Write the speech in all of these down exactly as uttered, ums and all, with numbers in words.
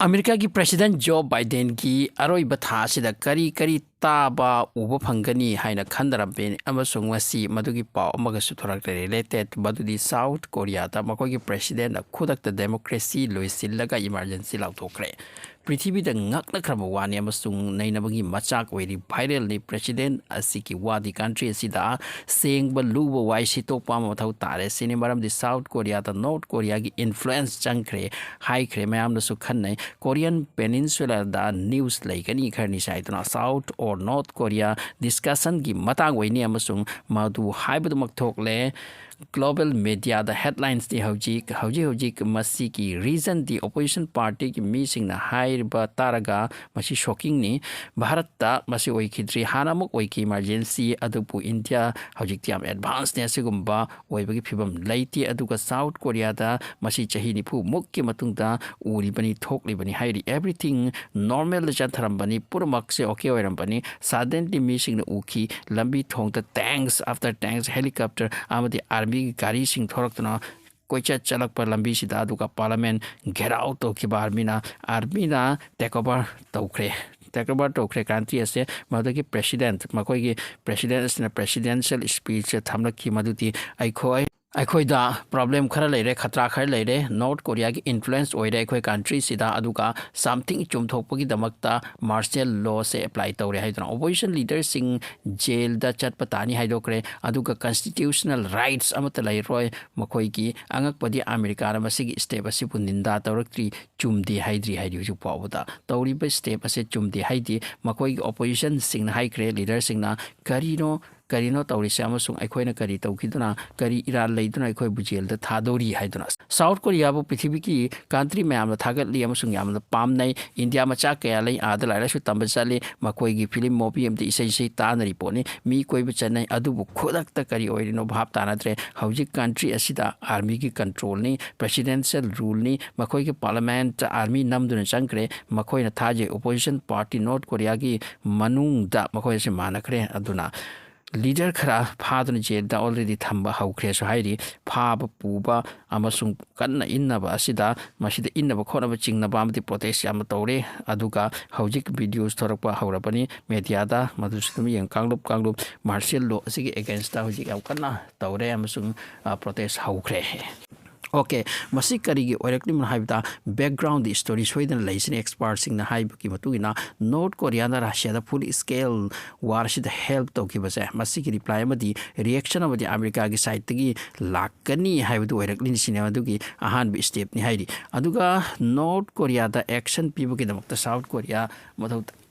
ꯑꯃꯦꯔꯤꯀꯥꯒꯤ ꯄ꯭ꯔꯦꯁꯤꯗꯦꯟ ꯖꯣ ꯕꯥꯏꯗꯦꯟꯒꯤ ꯑꯔꯣꯏꯕ ꯊꯥ ꯑꯁꯤꯗ ꯀꯔꯤ ꯀꯔꯤ ꯇꯥꯕ ꯎꯕ ꯐꯪꯒꯅꯤ ꯍꯥꯏꯅ ꯈꯟꯅꯔꯝꯕꯅꯤ, ꯑꯃꯁꯨꯡ ꯉꯁꯤ ꯃꯗꯨꯒꯤ ꯄꯥꯎ ꯑꯃꯒꯁꯨ ꯊꯣꯔꯛꯂꯦ ꯔꯤꯂꯦꯇꯦꯠ꯫ ꯃꯗꯨꯗꯤ ꯁꯥꯎꯠ ꯀꯣꯔꯤꯌꯥꯗ ꯃꯈꯣꯏꯒꯤ ꯄ꯭ꯔꯦꯁꯤꯗꯦꯟꯅ ꯈꯨꯗꯛꯇ ꯗꯦꯃꯣꯀ꯭ꯔꯦꯁꯤ ꯂꯣꯏꯁꯤꯜꯂꯒ ꯏꯃꯥꯔꯖꯦꯟꯁꯤ ꯂꯥꯎꯊꯣꯛꯈ꯭ꯔꯦ꯫ ꯄ꯭ꯔꯤꯊꯤꯕꯤꯗ ꯉꯛꯅꯈ꯭ꯔꯕ ꯋꯥꯅꯤ ꯑꯃꯁꯨꯡ ꯅꯩꯅꯕꯒꯤ ꯃꯆꯥꯛ ꯑꯣꯏꯔꯤ꯫ ꯚꯥꯏꯔꯦꯜꯅꯤ꯫ ꯄ꯭ꯔꯦꯁꯤꯗꯦꯟ ꯑꯁꯤꯒꯤ ꯋꯥꯗꯤ ꯀꯟꯇ꯭ꯔꯤ ꯑꯁꯤꯗ ꯁꯦꯡꯕ ꯂꯨꯕ ꯋꯥꯏ ꯁꯤꯠꯇꯣꯛꯄ ꯑꯃ ꯃꯊꯧ ꯇꯥꯔꯦ ꯁꯤꯅꯤ꯫ ꯃꯔꯝꯗꯤ ꯁꯥꯎꯠ ꯀꯣꯔꯤꯌꯥꯗ ꯅꯣꯔꯠ ꯀꯣꯔꯤꯌꯥꯒꯤ ꯏꯟꯐ꯭ꯂꯨꯌꯦꯟꯁ ꯆꯪꯈ꯭ꯔꯦ ꯍꯥꯏꯈ꯭ꯔꯦ꯫ ꯃꯌꯥꯝꯅꯁꯨ ꯈꯟꯅꯩ ꯀꯣꯔꯤꯌꯟ ꯄꯦꯅꯤꯟꯁꯨꯂꯥꯗ ꯅ꯭ꯌꯨꯁ ꯂꯩꯒꯅꯤ ꯈꯔꯅꯤ ꯍꯥꯏꯗꯨꯅ꯫ ꯁꯥꯎꯠ ꯑꯣꯔ ꯅꯣꯔꯠ ꯀꯣꯔꯤꯌꯥ ꯗꯤꯁꯀꯁꯟꯒꯤ ꯃꯇꯥꯡ ꯑꯣꯏꯅꯤ ꯑꯃꯁꯨꯡ ꯃꯗꯨ ꯍꯥꯏꯕꯗꯨꯃꯛ ꯊꯣꯛꯂꯦ꯫ ꯒ꯭ꯂꯣꯕꯦꯜ ꯃꯦꯗꯤꯌꯥꯗ ꯍꯦꯗꯂꯥꯏꯟꯁꯇꯤ ꯍꯧꯖꯤꯛ ꯍꯧꯖꯤꯛ ꯍꯧꯖꯤꯛ ꯃꯁꯤꯒꯤ ꯔꯤꯖꯟꯗꯤ ꯑꯣꯄꯣꯖꯤꯁꯟ ꯄꯥꯔꯇꯤꯒꯤ ꯃꯤꯁꯤꯡꯅ ꯍꯥꯏꯔꯤꯕ ꯇꯥꯔꯒ ꯃꯁꯤ ꯁꯣꯛꯀꯤꯡꯅꯤ꯫ ꯚꯥꯔꯠꯇ ꯃꯁꯤ ꯑꯣꯏꯈꯤꯗ꯭ꯔꯤ, ꯍꯥꯟꯅ ꯑꯃꯨꯛ ꯑꯣꯏꯈꯤ ꯏꯃꯥꯔꯖꯦꯟꯁꯤ, ꯑꯗꯨꯕꯨ ꯏꯟꯗꯤꯌꯥ ꯍꯧꯖꯤꯛꯇꯤ ꯌꯥꯝ ꯑꯦꯗꯚꯥꯟꯁꯅꯦ꯫ ꯑꯁꯤꯒꯨꯝꯕ ꯑꯣꯏꯕꯒꯤ ꯐꯤꯕꯝ ꯂꯩꯇꯦ꯫ ꯑꯗꯨꯒ ꯁꯥꯎꯠ ꯀꯣꯔꯤꯌꯥꯗ ꯃꯁꯤ ꯆꯍꯤ ꯅꯤꯐꯨꯃꯨꯛꯀꯤ ꯃꯇꯨꯡꯗ ꯎꯔꯤꯕꯅꯤ, ꯊꯣꯛꯂꯤꯕꯅꯤ ꯍꯥꯏꯔꯤ꯫ ꯑꯦꯚ꯭ꯔꯤꯊꯤꯡ ꯅꯣꯔꯃꯦꯜꯗ ꯆꯠꯊꯔꯝꯕꯅꯤ, ꯄꯨꯝꯅꯃꯛꯁꯦ ꯑꯣꯀꯦ ꯑꯣꯏꯔꯝꯕꯅꯤ꯫ ꯁꯗꯟꯂꯤ ꯃꯤꯁꯤꯡꯅ ꯎꯈꯤ ꯂꯝꯕꯤ ꯊꯣꯡꯗ ꯇꯦꯡꯛꯁ ꯑꯥꯐꯇꯔ ꯇꯦꯡꯛꯁ, ꯍꯦꯂꯤꯀꯣꯞꯇꯔ ꯑꯃꯗꯤ ꯑꯥꯔꯃꯤꯒꯤ ꯒꯥꯔꯤꯁꯤꯡ ꯊꯣꯔꯛꯇꯨꯅ ꯀꯣꯏꯆꯠ ꯆꯠꯂꯛꯄ ꯂꯝꯕꯤꯁꯤꯗ꯫ ꯑꯗꯨꯒ ꯄꯥꯔꯂꯥꯃꯦꯟ ꯘꯦꯔꯥꯎ ꯇꯧꯈꯤꯕ ꯑꯥꯔꯃꯤꯅ, ꯑꯥꯔꯃꯤꯅ ꯇꯦꯛ ꯑꯣꯚꯔ ꯇꯧꯈ꯭ꯔꯦ꯫ ꯇꯦꯛ ꯑꯣꯚꯔ ꯇꯧꯈ꯭ꯔꯦ ꯀꯟꯇ꯭ꯔꯤ ꯑꯁꯦ꯫ ꯃꯗꯨꯗꯒꯤ ꯄ꯭ꯔꯦꯁꯤꯗꯦꯟꯠ, ꯃꯈꯣꯏꯒꯤ ꯄ꯭ꯔꯦꯁꯤꯗꯦꯟꯠ ꯑꯁꯤꯅ ꯄ꯭ꯔꯦꯁꯤꯗꯦꯟꯁꯤꯌꯦꯜ ꯁ꯭ꯄꯤꯆ ꯊꯝꯂꯛꯈꯤ, ꯃꯗꯨꯗꯤ ꯑꯩꯈꯣꯏ ꯑꯩꯈꯣꯏꯗ ꯄ꯭ꯔꯣꯕ꯭ꯂꯦꯝ ꯈꯔ ꯂꯩꯔꯦ, ꯈꯇ꯭ꯔꯥ ꯈꯔ ꯂꯩꯔꯦ, ꯅꯣꯔꯠ ꯀꯣꯔꯤꯌꯥꯒꯤ ꯏꯟꯐ꯭ꯂꯨꯌꯦꯟꯁ ꯑꯣꯏꯔꯦ ꯑꯩꯈꯣꯏ ꯀꯟꯇ꯭ꯔꯤꯁꯤꯗ, ꯑꯗꯨꯒ ꯁꯝꯊꯤꯡ ꯆꯨꯝꯊꯣꯛꯄꯒꯤꯗꯃꯛꯇ ꯃꯥꯔꯁꯤꯌꯦꯜ ꯂꯣꯁꯦ ꯑꯦꯄ꯭ꯂꯥꯏ ꯇꯧꯔꯦ ꯍꯥꯏꯗꯨꯅ꯫ ꯑꯣꯄꯣꯖꯤꯁꯟ ꯂꯤꯗꯔꯁꯤꯡ ꯖꯦꯜꯗ ꯆꯠꯄ ꯇꯥꯅꯤ ꯍꯥꯏꯗꯣꯛꯈ꯭ꯔꯦ꯫ ꯑꯗꯨꯒ ꯀꯟꯁꯇꯤꯇ꯭ꯌꯨꯁꯅꯦꯜ ꯔꯥꯏꯠꯁ ꯑꯃꯠꯇ ꯂꯩꯔꯣꯏ꯫ ꯃꯈꯣꯏꯒꯤ ꯑꯉꯛꯄꯗꯤ ꯑꯃꯦꯔꯤꯀꯥꯅ ꯃꯁꯤꯒꯤ ꯁ꯭ꯇꯦꯞ ꯑꯁꯤꯕꯨ ꯅꯤꯟꯗꯥ ꯇꯧꯔꯛꯇ꯭ꯔꯤ, ꯆꯨꯝꯗꯦ ꯍꯥꯏꯗ꯭ꯔꯤ ꯍꯥꯏꯔꯤ꯫ ꯍꯧꯖꯤꯛ ꯐꯥꯎꯕꯗ ꯇꯧꯔꯤꯕ ꯁ꯭ꯇꯦꯞ ꯑꯁꯦ ꯆꯨꯝꯗꯦ ꯍꯥꯏꯗꯤ ꯃꯈꯣꯏꯒꯤ ꯑꯣꯄꯣꯖꯤꯁꯟꯁꯤꯡꯅ ꯍꯥꯏꯈ꯭ꯔꯦ, ꯂꯤꯗꯔꯁꯤꯡꯅ, "ꯀꯔꯤꯅꯣ, ꯀꯔꯤꯅꯣ ꯇꯧꯔꯤꯁꯦ ꯑꯃꯁꯨꯡ ꯑꯩꯈꯣꯏꯅ ꯀꯔꯤ ꯇꯧꯈꯤꯗꯨꯅ, ꯀꯔꯤ ꯏꯔꯥꯜ ꯂꯩꯗꯨꯅ ꯑꯩꯈꯣꯏꯕꯨ ꯖꯦꯜꯗ ꯊꯥꯗꯧꯔꯤ?" ꯍꯥꯏꯗꯨꯅ꯫ ꯁꯥꯎꯠ ꯀꯣꯔꯤꯌꯥꯕꯨ ꯄ꯭ꯔꯤꯊꯤꯕꯤꯒꯤ ꯀꯟꯇ꯭ꯔꯤ ꯃꯌꯥꯝꯅ ꯊꯥꯒꯠꯂꯤ ꯑꯃꯁꯨꯡ ꯌꯥꯝꯅ ꯄꯥꯝꯅꯩ꯫ ꯏꯟꯗꯤꯌꯥ ꯃꯆꯥ ꯀꯌꯥ ꯂꯩ, ꯑꯥꯗ ꯂꯥꯏꯔꯤꯛ ꯂꯥꯏꯁꯨ ꯇꯝꯕ ꯆꯠꯂꯤ, ꯃꯈꯣꯏꯒꯤ ꯐꯤꯂꯝ ꯃꯨꯚꯤ ꯑꯃꯗꯤ ꯏꯁꯩ ꯏꯁꯩ ꯇꯥꯅꯔꯤ ꯄꯣꯠꯅꯤ꯫ ꯃꯤ ꯀꯣꯏꯕ ꯆꯠꯅꯩ, ꯑꯗꯨꯕꯨ ꯈꯨꯗꯛꯇ ꯀꯔꯤ ꯑꯣꯏꯔꯤꯅꯣ ꯚꯥꯞ ꯇꯥꯅꯗ꯭ꯔꯦ꯫ ꯍꯧꯖꯤꯛ ꯀꯟꯇ꯭ꯔꯤ ꯑꯁꯤꯗ ꯑꯥꯔꯃꯤꯒꯤ ꯀꯟꯇ꯭ꯔꯣꯜꯅꯤ, ꯄ꯭ꯔꯦꯁꯤꯗꯦꯟꯁꯤꯌꯦꯜ ꯔꯨꯜꯅꯤ, ꯃꯈꯣꯏꯒꯤ ꯄꯥꯔꯂꯥꯃꯦꯟꯠꯇ ꯑꯥꯔꯃꯤ ꯅꯝꯗꯨꯅ ꯆꯪꯈ꯭ꯔꯦ꯫ ꯃꯈꯣꯏꯅ ꯊꯥꯖꯩ ꯑꯣꯄꯣꯖꯤꯁꯟ ꯄꯥꯔꯇꯤ ꯅꯣꯔꯠ ꯀꯣꯔꯤꯌꯥꯒꯤ ꯃꯅꯨꯡꯗ ꯃꯈꯣꯏ ꯑꯁꯤ ꯃꯥꯟꯅꯈ꯭ꯔꯦ꯫ ꯑꯗꯨꯅ ꯂꯤꯗꯔ ꯈꯔ ꯐꯥꯗꯨꯅ ꯖꯦꯜꯗ already ꯊꯝꯕ ꯍꯧꯈ꯭ꯔꯦꯁꯨ ꯍꯥꯏꯔꯤ꯫ ꯐꯥꯕ ꯄꯨꯕ ꯑꯃꯁꯨꯡ ꯀꯟꯅ ꯏꯟꯅꯕ ꯑꯁꯤꯗ ꯃꯁꯤꯗ ꯏꯟꯅꯕ ꯈꯣꯠꯅꯕ ꯆꯤꯡꯅꯕ ꯑꯃꯗꯤ ꯄ꯭ꯔꯣꯇꯦꯁ ꯌꯥꯝꯅ ꯇꯧꯔꯦ꯫ ꯑꯗꯨꯒ ꯍꯧꯖꯤꯛ ꯚꯤꯗꯤꯑꯣꯁ ꯊꯣꯔꯛꯄ ꯍꯧꯔꯕꯅꯤ ꯃꯦꯗꯤꯌꯥꯗ, ꯃꯗꯨꯁꯨ ꯑꯗꯨꯝ ꯌꯦꯡꯉꯨ꯫ ꯀꯥꯡꯂꯨꯞ ꯀꯥꯡꯂꯨꯞ ꯃꯥꯔꯁꯤꯌꯦꯜ ꯂꯣ ꯑꯁꯤꯒꯤ ꯑꯦꯒꯦꯟꯁꯇ ꯍꯧꯖꯤꯛ ꯌꯥꯝ ꯀꯟꯅ ꯇꯧꯔꯦ ꯑꯃꯁꯨꯡ ꯄ꯭ꯔꯣꯇꯦꯁ ꯍꯧꯈ꯭ꯔꯦ꯫ ꯑꯣꯀꯦ, ꯃꯁꯤ ꯀꯔꯤꯒꯤ ꯑꯣꯏꯔꯛꯂꯤꯕꯅꯣ ꯍꯥꯏꯕꯗ, ꯕꯦꯛꯒ꯭ꯔꯥꯎꯟꯗ ꯁ꯭ꯇꯣꯔꯤ ꯁꯣꯏꯗꯅ ꯂꯩꯁꯤꯅꯤ꯫ ꯑꯦꯛꯁꯄꯥꯔꯠꯁꯤꯡꯅ ꯍꯥꯏꯕꯒꯤ ꯃꯇꯨꯡ ꯏꯟꯅ, ꯅꯣꯔꯠ ꯀꯣꯔꯤꯌꯥꯅ ꯔꯁꯤꯌꯥꯗ ꯐꯨꯜ ꯁ꯭ꯀꯦꯜ ꯋꯥꯔ ꯑꯁꯤꯗ ꯍꯦꯜꯞ ꯇꯧꯈꯤꯕꯁꯦ, ꯃꯁꯤꯒꯤ ꯔꯤꯄ꯭ꯂꯥꯏ ꯑꯃꯗꯤ ꯔꯤꯌꯦꯛꯁꯟ ꯑꯃꯗꯤ ꯑꯃꯦꯔꯤꯀꯥꯒꯤ ꯁꯥꯏꯠꯇꯒꯤ ꯂꯥꯛꯀꯅꯤ ꯍꯥꯏꯕꯗꯨ ꯑꯣꯏꯔꯛꯂꯤꯅꯤ꯫ ꯁꯤꯅꯦ ꯑꯗꯨꯒꯤ ꯑꯍꯥꯟꯕ ꯁ꯭ꯇꯦꯞꯅꯤ ꯍꯥꯏꯔꯤ꯫ ꯑꯗꯨꯒ ꯅꯣꯔꯠ ꯀꯣꯔꯤꯌꯥꯗ ꯑꯦꯛꯁꯟ ꯄꯤꯕꯒꯤꯗꯃꯛꯇ ꯁꯥꯎꯠ ꯀꯣꯔꯤꯌꯥ ꯃꯊꯧ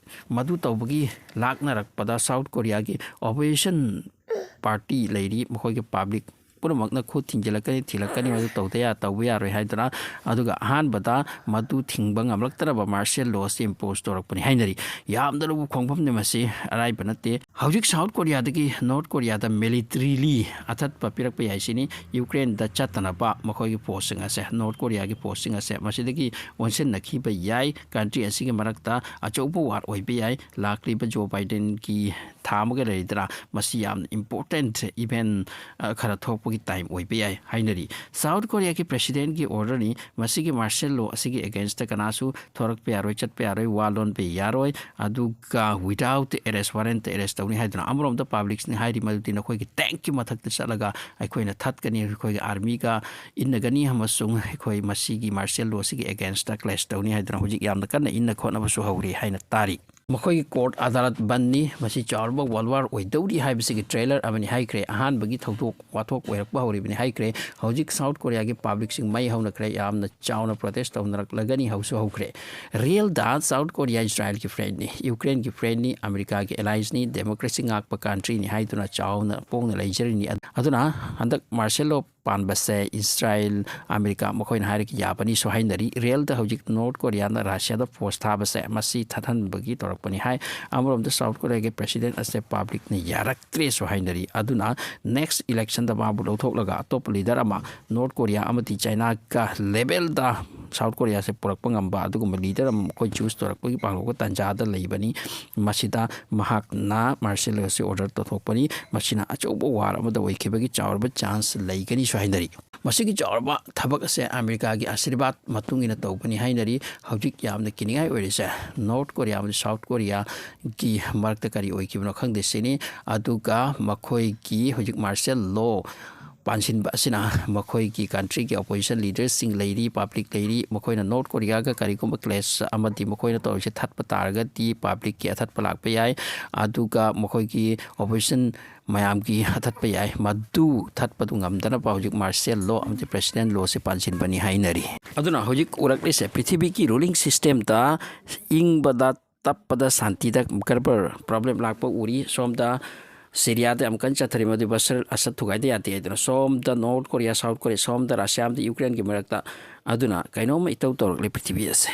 ꯃꯗꯨ ꯇꯧꯕꯒꯤ ꯂꯥꯛꯅꯔꯛꯄꯗ ꯁꯥꯎꯠ ꯀꯣꯔꯤꯌꯥꯒꯤ ꯑꯣꯄꯣꯖꯤꯁꯟ ꯄꯥꯔꯇꯤ ꯂꯩꯔꯤ, ꯃꯈꯣꯏꯒꯤ ꯄꯥꯕ꯭ꯂꯤꯛ ꯄꯨꯝꯅꯃꯛꯅ ꯈꯨꯠ ꯊꯤꯡꯖꯤꯜꯂꯛꯀꯅꯤ, ꯊꯤꯜꯂꯛꯀꯅꯤ, ꯃꯗꯨ ꯇꯧꯗ ꯌꯥ-, ꯇꯧꯕ ꯌꯥꯔꯣꯏ ꯍꯥꯏꯗꯨꯅ꯫ ꯑꯗꯨꯒ ꯑꯍꯥꯟꯕꯗ ꯃꯗꯨ ꯊꯤꯡꯕ ꯉꯝꯂꯛꯇꯅꯕ ꯃꯥꯔꯁꯤꯌꯦꯜ ꯂꯣ ꯑꯁꯤ ꯏꯝꯄꯣꯁ ꯇꯧꯔꯛꯄꯅꯤ ꯍꯥꯏꯅꯔꯤ꯫ ꯌꯥꯝꯅ ꯂꯨꯕ ꯈꯣꯡꯐꯝꯅꯤ ꯃꯁꯤ, ꯑꯔꯥꯏꯕ ꯅꯠꯇꯦ꯫ ꯍꯧꯖꯤꯛ ꯁꯥꯎꯠ ꯀꯣꯔꯤꯌꯥꯗꯒꯤ ꯅꯣꯔꯠ ꯀꯣꯔꯤꯌꯥꯗ ꯃꯤꯂꯤꯇꯔꯤꯂꯤ ꯑꯊꯠꯄ ꯄꯤꯔꯛꯄ ꯌꯥꯏ ꯁꯤꯅꯤ꯫ ꯌꯨꯀ꯭ꯔꯦꯟꯗ ꯆꯠꯇꯅꯕ ꯃꯈꯣꯏꯒꯤ ꯐꯣꯔꯁꯁꯤꯡ ꯑꯁꯦ, ꯅꯣꯔꯠ ꯀꯣꯔꯤꯌꯥꯒꯤ ꯐꯣꯔꯁꯁꯤꯡ ꯑꯁꯦ ꯃꯁꯤꯗꯒꯤ ꯑꯣꯟꯁꯤꯟꯅꯈꯤꯕ ꯌꯥꯏ꯫ ꯀꯟꯇ꯭ꯔꯤ ꯑꯁꯤꯒꯤ ꯃꯔꯛꯇ ꯑꯆꯧꯕ ꯋꯥꯔ ꯑꯣꯏꯕ ꯌꯥꯏ꯫ ꯂꯥꯛꯂꯤꯕ ꯖꯣ ꯕꯥꯏꯗꯦꯟꯒꯤ ꯊꯥ ꯑꯃꯒ ꯂꯩꯔꯗ꯭ꯔꯥ, ꯃꯁꯤ ꯌꯥꯝꯅ ꯏꯝꯄꯣꯔꯇꯦꯟꯠ ꯏꯚꯦꯟꯠ, ꯑ, ꯈꯔ ꯊꯣꯛꯄꯒꯤ ꯇꯥꯏꯝ ꯑꯣꯏꯕ ꯌꯥꯏ ꯍꯥꯏꯅꯔꯤ꯫ ꯁꯥꯎꯠ ꯀꯣꯔꯤꯌꯥꯒꯤ ꯄ꯭ꯔꯦꯁꯤꯗꯦꯟꯠꯀꯤ ꯑꯣꯔꯗꯔꯅꯤ꯫ ꯃꯁꯤꯒꯤ ꯃꯥꯔꯁꯤꯌꯦꯜ ꯂꯣ ꯑꯁꯤꯒꯤ ꯑꯦꯒꯦꯟꯁꯇ ꯀꯅꯥꯁꯨ ꯊꯣꯔꯛꯄ ꯌꯥꯔꯣꯏ, ꯆꯠꯄ ꯌꯥꯔꯣꯏ, ꯋꯥ ꯂꯣꯟꯕ ꯌꯥꯔꯣꯏ, ꯑꯗꯨꯒ without arrest warrant arrest ꯇꯧꯅꯤ ꯍꯥꯏꯗꯨꯅ꯫ ꯑꯃꯔꯣꯝꯗ ꯄꯥꯕ꯭ꯂꯤꯛꯁꯤꯡꯅ ꯍꯥꯏꯔꯤ ꯃꯗꯨꯗꯤ ꯅꯈꯣꯏꯒꯤ ꯇꯦꯡꯛꯀꯤ ꯃꯊꯛꯇ ꯆꯠꯂꯒ ꯑꯩꯈꯣꯏꯅ ꯊꯠꯀꯅꯤ, ꯑꯩꯈꯣꯏꯒꯤ ꯑꯥꯔꯃꯤꯒ ꯏꯟꯅꯒꯅꯤ ꯑꯃꯁꯨꯡ ꯑꯩꯈꯣꯏ ꯃꯁꯤꯒꯤ ꯃꯥꯔꯁꯤꯌꯦꯜ ꯂꯣ ꯑꯁꯤꯒꯤ ꯑꯦꯒꯦꯟꯁꯇ ꯀ꯭ꯂꯦꯁ ꯇꯧꯅꯤ ꯍꯥꯏꯗꯨꯅ ꯍꯧꯖꯤꯛ ꯌꯥꯝꯅ ꯀꯟꯅ ꯏꯟꯅ ꯈꯣꯠꯅꯕꯁꯨ ꯍꯧꯔꯤ ꯍꯥꯏꯅ ꯇꯥꯔꯤ꯫ ꯃꯈꯣꯏꯒꯤ ꯀꯣꯔꯠ ꯑꯗꯥꯂꯠ ꯕꯟꯅꯤ꯫ ꯃꯁꯤ ꯆꯥꯎꯔꯕ ꯋꯥꯔꯜ ꯋꯥꯔ ꯑꯣꯏꯗꯧꯔꯤ ꯍꯥꯏꯕꯁꯤꯒꯤ ꯇ꯭ꯔꯦꯂꯔ ꯑꯃꯅꯤ ꯍꯥꯏꯈ꯭ꯔꯦ꯫ ꯑꯍꯥꯟꯕꯒꯤ ꯊꯧꯗꯣꯛ ꯋꯥꯊꯣꯛ ꯑꯣꯏꯔꯛꯄ ꯍꯧꯔꯤꯕꯅꯤ ꯍꯥꯏꯈ꯭ꯔꯦ꯫ ꯍꯧꯖꯤꯛ ꯁꯥꯎꯠ ꯀꯣꯔꯤꯌꯥꯒꯤ ꯄꯥꯕ꯭ꯂꯤꯛꯁꯤꯡ ꯃꯩ ꯍꯧꯅꯈ꯭ꯔꯦ꯫ ꯌꯥꯝꯅ ꯆꯥꯎꯅ ꯄ꯭ꯔꯣꯇꯦꯁ ꯇꯧꯅꯔꯛꯂꯒꯅꯤ ꯍꯧꯁꯨ ꯍꯧꯈ꯭ꯔꯦ꯫ ꯔꯤꯌꯦꯜꯗ ꯁꯥꯎꯠ ꯀꯣꯔꯤꯌꯥ ꯏꯖꯔꯥꯏꯜꯒꯤ ꯐ꯭ꯔꯦꯟꯅꯤ, ꯌꯨꯀ꯭ꯔꯦꯟꯒꯤ ꯐ꯭ꯔꯦꯟꯅꯤ, ꯑꯃꯦꯔꯤꯀꯥꯒꯤ ꯑꯦꯂꯥꯏꯁꯅꯤ, ꯗꯦꯃꯣꯀ꯭ꯔꯦꯁꯤ ꯉꯥꯛꯄ ꯀꯟꯇ꯭ꯔꯤꯅꯤ ꯍꯥꯏꯗꯨꯅ ꯆꯥꯎꯅ ꯄꯣꯡꯅ ꯂꯩꯖꯔꯤꯅꯤ꯫ ꯑꯗꯨꯅ ꯍꯟꯗꯛ ꯃꯥꯔꯁꯤꯌꯦꯜ ꯂꯣ ꯄꯥꯟꯕꯁꯦ ꯏꯁꯔꯥꯏꯜ, ꯑꯃꯦꯔꯤꯀꯥ ꯃꯈꯣꯏꯅ ꯍꯥꯏꯔꯒ ꯌꯥꯕꯅꯤꯁꯨ ꯍꯥꯏꯅꯔꯤ꯫ ꯔꯤꯌꯦꯜꯗ ꯍꯧꯖꯤꯛ ꯅꯣꯔꯠ ꯀꯣꯔꯤꯌꯥꯅ ꯔꯁꯤꯌꯥꯗ ꯐꯣꯔꯁ ꯊꯥꯕꯁꯦ ꯃꯁꯤ ꯊꯠꯍꯟꯕꯒꯤ ꯇꯧꯔꯛꯄꯅꯤ ꯍꯥꯏ꯫ ꯑꯃꯔꯣꯝꯗ ꯁꯥꯎꯠ ꯀꯣꯔꯤꯌꯥꯒꯤ ꯄ꯭ꯔꯦꯁꯤꯗꯦꯟ ꯑꯁꯦ ꯄꯕ꯭ꯂꯤꯛꯅ ꯌꯥꯔꯛꯇ꯭ꯔꯦꯁꯨ ꯍꯥꯏꯅꯔꯤ꯫ ꯑꯗꯨꯅ ꯅꯦꯛꯁ ꯏꯂꯦꯛꯁꯟꯗ ꯃꯥꯕꯨ ꯂꯧꯊꯣꯛꯂꯒ ꯑꯇꯣꯞꯄ ꯂꯤꯗꯔ ꯑꯃ ꯅꯣꯔꯠ ꯀꯣꯔꯤꯌꯥ ꯑꯃꯗꯤ ꯆꯥꯏꯅꯥꯒ ꯂꯦꯕꯦꯜꯗ ꯁꯥꯎꯠ ꯀꯣꯔꯤꯌꯥꯁꯦ ꯄꯨꯔꯛꯄ ꯉꯝꯕ ꯑꯗꯨꯒꯨꯝꯕ ꯂꯤꯗꯔ ꯑꯃ ꯃꯈꯣꯏ ꯆꯨꯁ ꯇꯧꯔꯛꯄꯒꯤ ꯄꯥꯡꯂꯧꯒ ꯇꯥꯟꯖꯥꯗ ꯂꯩꯕꯅꯤ꯫ ꯃꯁꯤꯗ ꯃꯍꯥꯛꯅ ꯃꯥꯔꯁꯦꯜ ꯂꯣꯁꯤ ꯑꯣꯔꯗꯔ ꯇꯧꯊꯣꯛꯄꯅꯤ꯫ ꯃꯁꯤꯅ ꯑꯆꯧꯕ ꯋꯥꯔ ꯑꯃꯗ ꯑꯣꯏꯈꯤꯕꯒꯤ ꯆꯥꯎꯔꯕ ꯆꯥꯟꯁ ꯂꯩꯒꯅꯤꯁꯨ ꯍꯥꯏꯅꯔꯤ꯫ ꯃꯁꯤꯒꯤ ꯆꯥꯎꯔꯕ ꯊꯕꯛ ꯑꯁꯦ ꯑꯃꯦꯔꯤꯀꯥꯒꯤ ꯑꯥꯁꯤꯔꯕꯥꯗ ꯃꯇꯨꯡ ꯏꯟꯅ ꯇꯧꯕꯅꯤ ꯍꯥꯏꯅꯔꯤ꯫ ꯍꯧꯖꯤꯛ ꯌꯥꯝꯅ ꯀꯤꯅꯤꯡꯉꯥꯏ ꯑꯣꯏꯔꯤꯁꯦ ꯅꯣꯔꯠ ꯀꯣꯔꯤꯌꯥ ꯑꯃꯗꯤ ꯁꯥꯎꯠ ꯀꯣꯔꯤꯌꯥꯒꯤ ꯃꯔꯛꯇ ꯀꯔꯤ ꯑꯣꯏꯈꯤꯕꯅꯣ ꯈꯪꯗꯦ ꯁꯤꯅꯤ꯫ ꯑꯗꯨꯒ ꯃꯈꯣꯏꯒꯤ ꯍꯧꯖꯤꯛ ꯃꯥꯔꯁꯦꯜ ꯂꯣ ꯄꯥꯟꯁꯤꯟꯕ ꯑꯁꯤꯅ ꯃꯈꯣꯏꯒꯤ ꯀꯟꯇ꯭ꯔꯤꯒꯤ ꯑꯣꯄꯣꯖꯤꯁꯟ ꯂꯤꯗꯔꯁꯤꯡ ꯂꯩꯔꯤ, ꯄꯕ꯭ꯂꯤꯛ ꯂꯩꯔꯤ, ꯃꯈꯣꯏꯅ ꯅꯣꯔꯠ ꯀꯣꯔꯤꯌꯥꯒ ꯀꯔꯤꯒꯨꯝꯕ ꯀ꯭ꯂꯦꯁ ꯑꯃꯗꯤ ꯃꯈꯣꯏꯅ ꯇꯧꯔꯤꯁꯦ ꯊꯠꯄ ꯇꯥꯔꯒꯗꯤ ꯄꯕ꯭ꯂꯤꯛꯀꯤ ꯑꯊꯠꯄ ꯂꯥꯛꯄ ꯌꯥꯏ꯫ ꯑꯗꯨꯒ ꯃꯈꯣꯏꯒꯤ ꯑꯣꯄꯣꯖꯤꯁꯟ ꯃꯌꯥꯝꯒꯤ ꯑꯊꯠꯄ ꯌꯥꯏ꯫ ꯃꯗꯨ ꯊꯠꯄꯗꯨ ꯉꯝꯗꯅꯕ ꯍꯧꯖꯤꯛ ꯃꯥꯔꯁꯦꯜ ꯂꯣ ꯑꯃꯗꯤ ꯄ꯭ꯔꯦꯁꯤꯗꯦꯟ ꯂꯣꯁꯦ ꯄꯥꯟꯁꯤꯟꯕꯅꯤ ꯍꯥꯏꯅꯔꯤ꯫ ꯑꯗꯨꯅ ꯍꯧꯖꯤꯛ ꯎꯔꯛꯂꯤꯁꯦ ꯄ꯭ꯔꯤꯊꯤꯕꯤꯒꯤ ꯔꯨꯂꯤꯡ ꯁꯤꯁꯇꯦꯝꯗ ꯏꯪꯕꯗ ꯇꯞꯄꯗ ꯁꯥꯟꯇꯤꯗ ꯒꯔꯕꯔ ꯄ꯭ꯔꯣꯕ꯭ꯂꯦꯝ ꯂꯥꯛꯄ ꯎꯔꯤ꯫ ꯁꯣꯝꯗ ꯁꯤꯔꯤꯌꯥꯗ ꯌꯥꯝ ꯀꯟꯅ ꯆꯠꯊꯔꯤ, ꯃꯗꯨ ꯕꯁꯔ ꯑꯁꯗ ꯊꯨꯒꯥꯏꯗ ꯌꯥꯗꯦ ꯍꯥꯏꯗꯅ꯫ ꯁꯣꯝꯗ ꯅꯣꯔꯠ ꯀꯣꯔꯤꯌꯥ, ꯁꯥꯎꯠ ꯀꯣꯔꯤꯌꯥ, ꯁꯣꯝꯗ ꯔꯁꯤꯌꯥ ꯑꯃꯗꯤ ꯌꯨꯀ꯭ꯔꯦꯟꯒꯤ ꯃꯔꯛꯇ꯫ ꯑꯗꯨꯅ ꯀꯩꯅꯣꯝꯃ ꯏꯇꯧ ꯇꯧꯔꯛꯂꯦ ꯄ꯭ꯔꯤꯊꯤꯕꯤ ꯑꯁꯦ꯫